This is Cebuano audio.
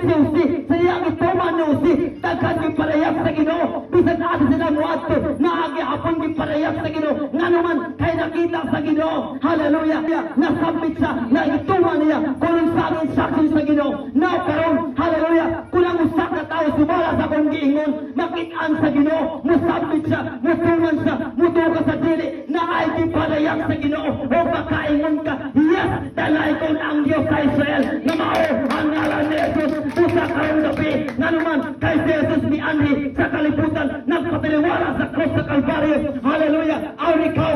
Si Jose, sa iyang gituman ni Jose, daghan gipadayag sa Ginoo. Bisan asa sila muadto, naa gihapon gipadayag sa Ginoo. Ngano man? Kay nakita sa Ginoo. Hallelujah. Nasabit siya, na gituman niya kung unsa ang instruction sa Ginoo. Now karon, hallelujah, kung ang usa ka tawo sumala sa akong giingon, makitaan sa Ginoo, musabit siya, mutuman siya, mutuka sa dili, naay gipadayag sa Ginoo, o makaingon ka, "Yes, dalaygon ang Diyos sa Israel, na mao ang ngalan ni Jesus." Usa karong gabi, ngano man? Kay si Jesus mianhi sa kalibutan, nagpataliwala sa cross sa Kalbaryo. Hallelujah. Aron ikaw